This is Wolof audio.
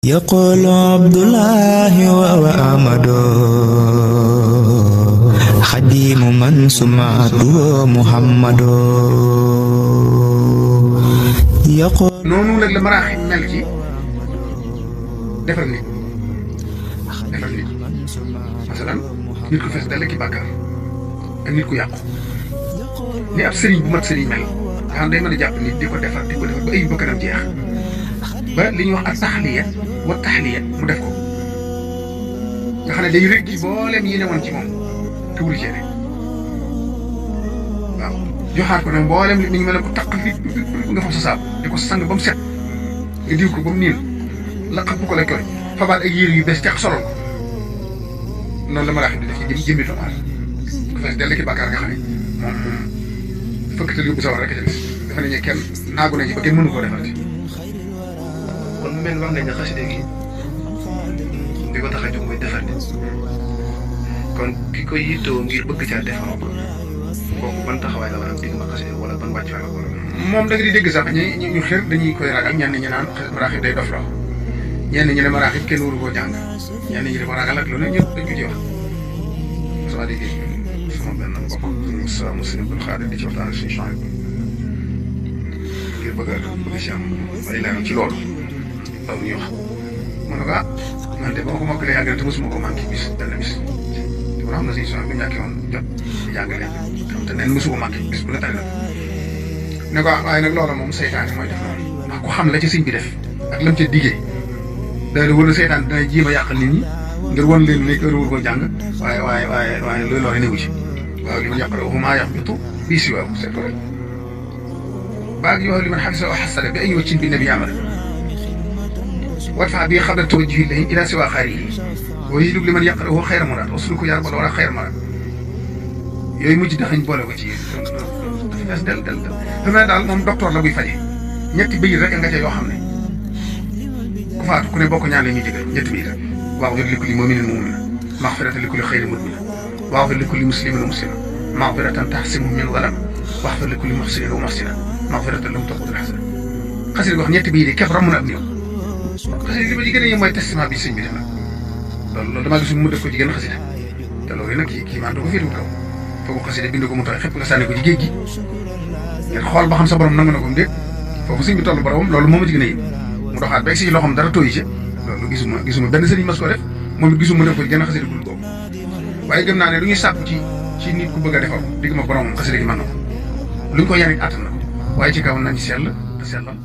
يقول عبد الله وأحمد خديم من سمعته محمد يقول noonu nag la maraaxib mel ci defar nit masalan nit ku fees dal ki bàkkaar ak nit ku yàqu ni ab sëriñ bu mat sëriñ mel nga xam day mën a jàpp nit di ko defar ba ay bëkkanam jeex ba li ñuy wax ak taxliya wa taxliya mu def ko nga xam ne day rëgg booleem yi ne woon ci moom te wuri cee ne waaw joxaat ko nag mboolem li mi ngi mel ne ku taq li nga fa sa saabu di ko sang ba mu set nga diw ko ba mu niin laqat bu ko la koy fabaat ak yére yu bees teq solol ko noonu la maraaxib di def ci jëmmi doomu aadama ku fees dell ki bàkkaar nga xam ne moom fëkkatal yóbbu sawar rek a ca des dafa ne ñu kenn naagu nañ ci ba kenn mënu koo defal ci kon mu mel ni wax nañ ne xasida gi li ko tax a jóg mooy defar nit kon ki koy yittoo ngir bëgg caa defaroo ko kooku ban taxawaay la war a am digg ma xasida wala ban wàcc fa la war a moom da nga di dégg sax ñu xër dañuy koy ragal ñenn ñi naan maraaxib day dof loo ñenn ñi ne maraaxib kenn waru koo jàng ñenn ñi dafa ragal ak lu ne ñëpp dañ ko ci wax sama dégg sama benn mbokk Moussa Muslim bul xaar di ci waxtaan suñu champs ngir bëgg si am ay leeral ci loolu loolu ñuy wax ma ne ko man de ba ma ko mokkalee yàgg na te mosuma ko manqué bis benn bis te bu xam na suñu champs bu ñàkkee woon jot di jàngale xam te neen mosu ko manqué bis bu ne tari na ne ko waaye nag loola moom seytaane mooy def loolu ndax ku xam la ci sëñ bi def ak lam ca diggee daal wala seytaan dina jéem a yàqal nit ñi ngir wan leen ne kër wur ko jàng waaye loolu loolee newu ci waaw li man yàqal maa yaxbitu bii si waaw c'est vrai baag yoo li man xafisa wa xasala bi ay waccin bi nabi amala wadfa bi xabla tawajjuhi lahim ila siwa xaarihi wa yidug li man yaqrahu xayra muraad wasulu ko yar bala wala xayra muraad yooyu mujj daxañ boole ko ci dafa del fi mu ne daal moom docteur la buy faje ñetti bëyit rek nga ca yoo xam ne ku faatu ku ne bokk ñaan la ñuy jégal ñetti bëyit rek واغفر لكل مؤمن ومؤمنة مغفرة لكل خير مؤمنة واغفر لكل مسلم ومسلمة مغفرة تحسمه من ظلم واغفر لكل محسن ومحسنة مغفرة لهم تأخذ الحسنة xasida gi wax ñetti bii de képp ramm na ab néew xasida li ma ci gën a yem mooy testament bi sëñ bi def nag loolu damaa gisul mu def ko ci gën xasida te loolu nag kii maan da ko féetewut kaw foofu xasida bind ko mu tooy xëpp nga sànni ko ci géej gi ngeen xool ba xam sa borom nangu na ko déet foofu sëñ bi toll boromam loolu moo ma ci gën a yem mu doxaat ba si loxoom dara tooyi ci loolu gisuma benn sëriñ mas ko def moom it gisuma def ko gën a xasida gul boobu waaye gëm naa ne lu ñuy sàkku ci nit ku bëgg a defal digg ma boromam xasida gi mën na ko luñ ko yarit àttan na ko waaye ci kaw nañ sell te sellal